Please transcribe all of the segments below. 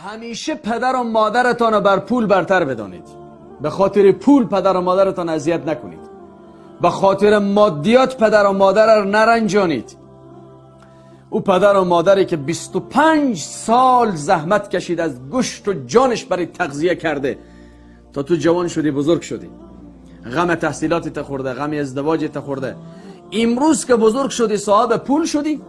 همیشه پدر و مادرتان رو بر پول برتر بدانید. به خاطر پول پدر و مادرتان اذیت نکنید. به خاطر مادیات پدر و مادر رو نرنجانید. او پدر و مادری که 25 سال زحمت کشید، از گوشت و جانش برای تغذیه کرده تا تو جوان شدی، بزرگ شدی، غم تحصیلات تا خورده، غم ازدواج تا خورده. امروز که بزرگ شدی، صاحب پول شدی،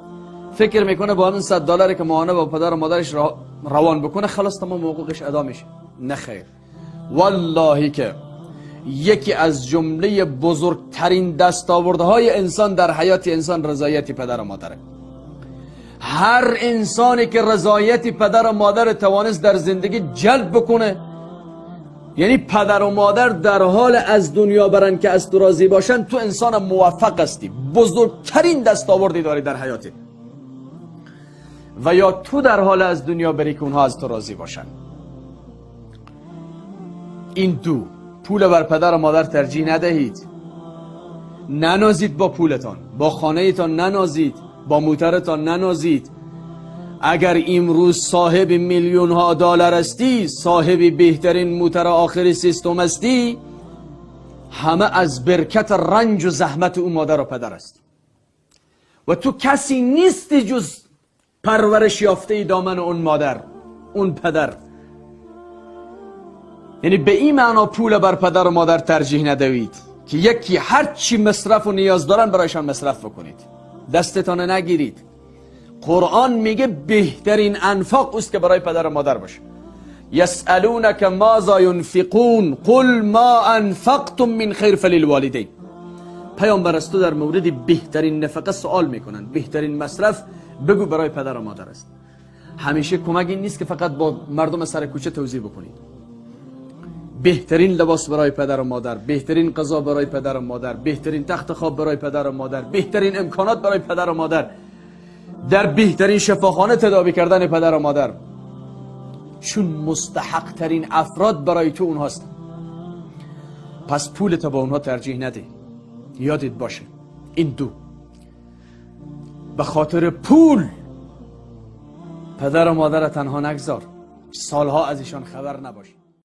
فکر میکنه با همین $100 که ماهانه با پدر و مادرش روان بکنه خلاص تمام حقوقش ادا میشه. نه خیر، والله که یکی از جمله بزرگترین دستاوردهای انسان در حیات انسان رضایت پدر و مادره. هر انسانی که رضایت پدر و مادر توانست در زندگی جلب بکنه، یعنی پدر و مادر در حال از دنیا برن که از تو راضی باشن، تو انسان موفق هستی، بزرگترین دستاوردی داری در حیاتت. و یا تو در حال از دنیا بری که اونها از تو راضی باشن. این دو، پول بر پدر و مادر ترجیح ندهید. ننازید با پولتان، با خانهتان ننازید، با موترتان ننازید. اگر امروز صاحب میلیون ها دلار هستی، صاحب بهترین موتر آخر سیستم هستی، همه از برکت رنج و زحمت او مادر و پدر است. و تو کسی نیستی جز پرورش یافته دامن اون مادر، اون پدر. یعنی به این معنا پول بر پدر و مادر ترجیح ندهید که یکی هر چی مصرف و نیاز دارن برایشان مصرف بکنید، دستتان نگیرید. قرآن میگه بهترین انفاق اوست که برای پدر و مادر باشه. یسألونک ماذا ینفقون قل ما انفقتم من خیر فللوالدین. پیامبر از تو در مورد بهترین نفقه سوال میکنن، بهترین مصرف بگو برای پدر و مادر است. همیشه کمک این نیست که فقط با مردم سر کوچه توزیع بکنید. بهترین لباس برای پدر و مادر، بهترین غذا برای پدر و مادر، بهترین تخت خواب برای پدر و مادر، بهترین امکانات برای پدر و مادر، در بهترین شفاخانه تداوی کردن پدر و مادر، چون مستحق ترین افراد برای تو اونهاست. پس پولت با اونها ترجیح نده. یادت باشه این دو، به خاطر پول پدر و مادر تنها نگذار، سالها از ایشان خبر نباشی.